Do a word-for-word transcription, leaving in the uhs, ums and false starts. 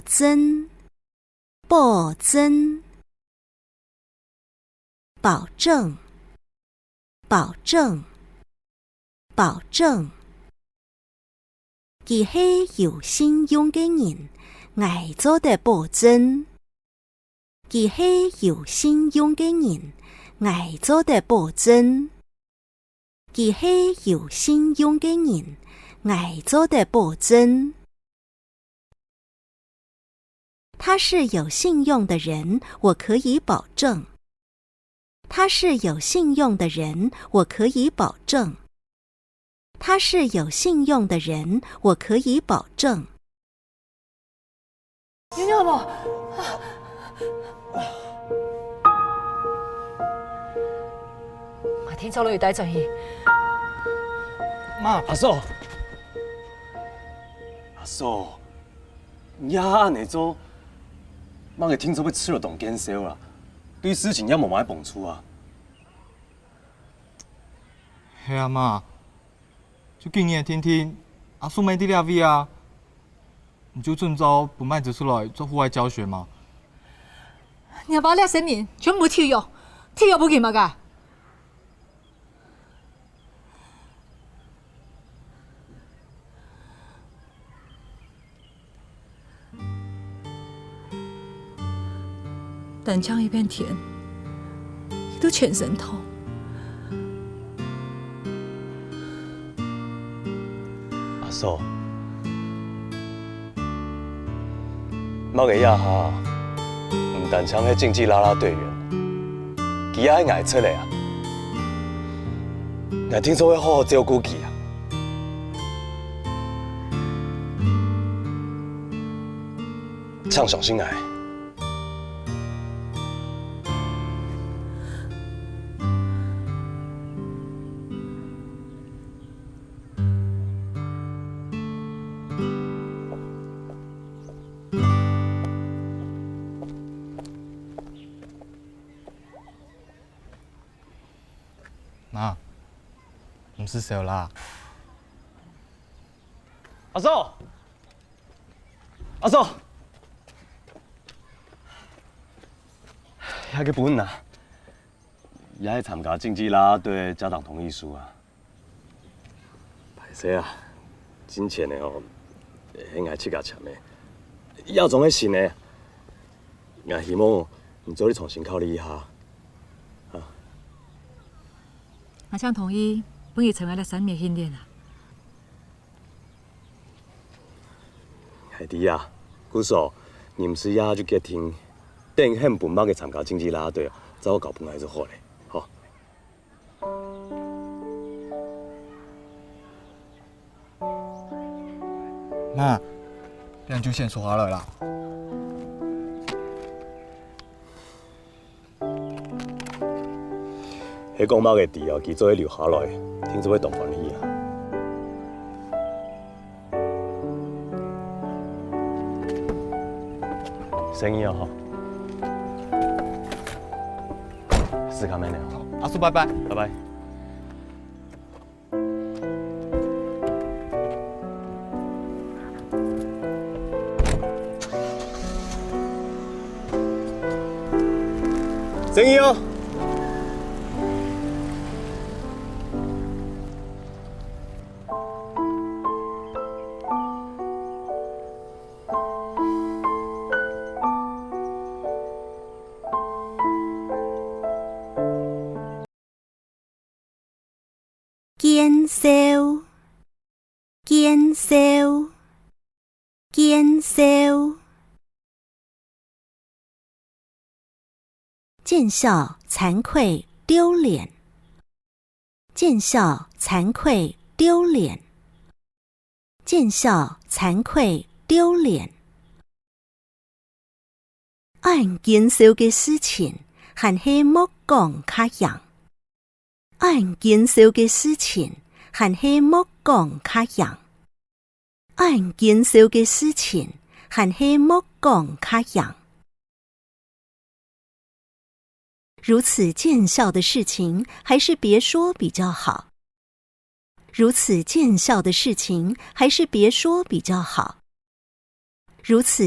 證，保證，保證，保證，保證。佢係有信用个人，𠊎做得保證。佢係有信用个人，𠊎做得保證。佢係有信用个人，𠊎做得保證。 他是有信用的人，我可以保证。他是有信用的人，我可以保证。他是有信用的人，我可以保证。有影無？𠊎定著落去帶轉去。媽，阿嫂，阿嫂， 你恁樣做，麼个定著會食著當見笑啊，對事情也無麼个幫助啊。係啊，媽，就今日定定，阿叔乜在這位啊，你就準做分麼个出來做戶外教學嘛。若爸這生人全部體育，體育不行麼个？ 單淨一片天，佢都全身痛。阿嫂， 麼个這下毋單淨係競技啦啦隊員，佢也係𠊎姪仔啊！𠊎定著會好好照顧佢啊！請相信𠊎。 媽，毋使愁啦。阿嫂，阿嫂，這个分你啊，這係參加競技啦啦隊个家長同意書啊。 係啊，進前个哦，係𠊎自家簽个，這張係新个。𠊎希望你做得重新考慮一下。啊，𠊎正同意分佢成為這三名个訓練啊。𠊎知啊，故所你毋使這下就決定，等你肯分麼个參加競技啦啦隊，再交分𠊎就好了，吼。 媽，恁就先坐下來啦。係講麼个知啊，佢做得留下來，定著會當歡喜啊。 生意哦，好。斯卡梅呢？好，阿叔，拜拜。拜拜。生意哦。 見笑，見笑，見笑。 見笑，慚愧，丟臉。見笑，慚愧，丟臉。見笑，慚愧，丟臉。恁見笑个事情，還係莫講較贏。 恁見笑个事情，還係莫講較贏。恁見笑个事情，還係莫講較贏。如此見笑的事情，還是別說比較好。如此見笑的事情，還是別說比較好。如此